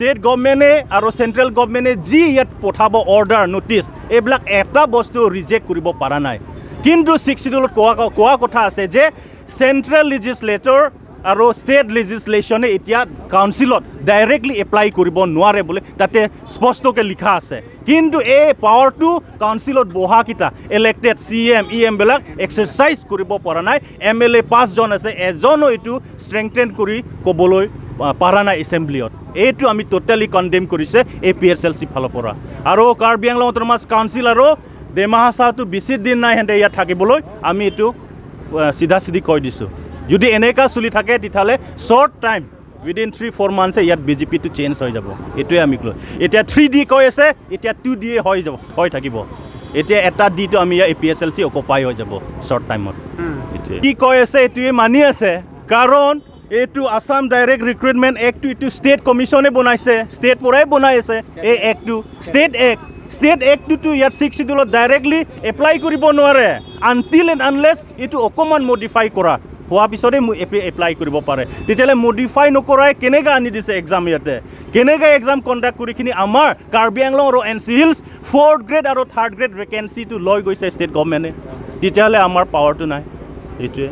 State গভমেণ্টে আৰু central গভমেণ্টে যি ইয়াত পঠাব অৰ্ডাৰ, নটিচ, এইবিলাক এটা বস্তু ৰিজেক্ট কৰিব পৰা নাই। কিন্তু ছিক্স চিডিউলত কোৱা কথা আছে যে চেণ্ট্ৰেল লিজিছলেটৰ আৰু ষ্টেট লিজিছলেশ্যনে এতিয়া কাউন্সিলত ডাইৰেক্টলি এপ্লাই কৰিব নোৱাৰে বুলি তাতে স্পষ্টকৈ লিখা আছে। কিন্তু এই পাৱাৰটো কাউন্সিলত বহাকেইটা ইলেক্টেড চিএম, ইএমবিলাক এক্সাৰচাইজ কৰিব পৰা নাই। এমএলএ পাঁচজন আছে, এজনো এইটো ষ্ট্ৰেংথেন কৰি ক'বলৈ পৰা নাই এছেম্বলিত। এইটো আমি ট'টেলি কণ্ডেম কৰিছে এপিএছএলচি ফালৰ পৰা। আৰু কাৰ্বি আংলং অট'নমাছ কাউন্সিল আৰু ডিমা হাছাওটো বেছি দিন নাই সিহঁতে ইয়াত থাকিবলৈ। আমি এইটো চিধা চিধি কৈ দিছোঁ, যদি এনেকুৱা চলি থাকে, তেতিয়াহ'লে শ্বৰ্ট টাইম, উইদিন 3-4 মান্থছে ইয়াত বিজেপিটো চেঞ্জ হৈ যাব। এইটোৱে আমি ক'লোঁ। এতিয়া 3D কৈ আছে, এতিয়া 2D হৈ যাব, হৈ থাকিব। এতিয়া এটা ডিটো আমি ইয়াত এপিএছএলচি অকুপাই হৈ যাব শ্বৰ্ট টাইমত। এইটোৱে কি কৈ আছে, এইটোৱে মানি আছে। কাৰণ এইটো আছাম ডাইৰেক্ট ৰিক্ৰুইটমেণ্ট এক্টটো, এইটো ষ্টেট কমিশ্যনে বনাইছে, ষ্টেট পৰাই বনাই আছে এই এক্টটো, ষ্টেট এক্ট। ষ্টেট এক্টটোতো ইয়াত ছিক্স চিডিউলত ডাইৰেক্টলি এপ্লাই কৰিব নোৱাৰে, আনটিল এণ্ড আনলেছ এইটো অকণমান মডিফাই কৰা হোৱাৰ পিছতে এপ্লাই কৰিব পাৰে। তেতিয়াহ'লে মডিফাই নকৰাই কেনেকৈ আনি দিছে এক্সাম ইয়াতে? কেনেকৈ এক্সাম কণ্ডাক্ট কৰি কিনি আমাৰ কাৰ্বি আংলং আৰু N C hills fourth grade আৰু থাৰ্ড গ্ৰেড ভেকেঞ্চিটো লৈ গৈছে ষ্টেট গভমেণ্টে? তেতিয়াহ'লে আমাৰ পাৱাৰটো নাই, এইটোৱে।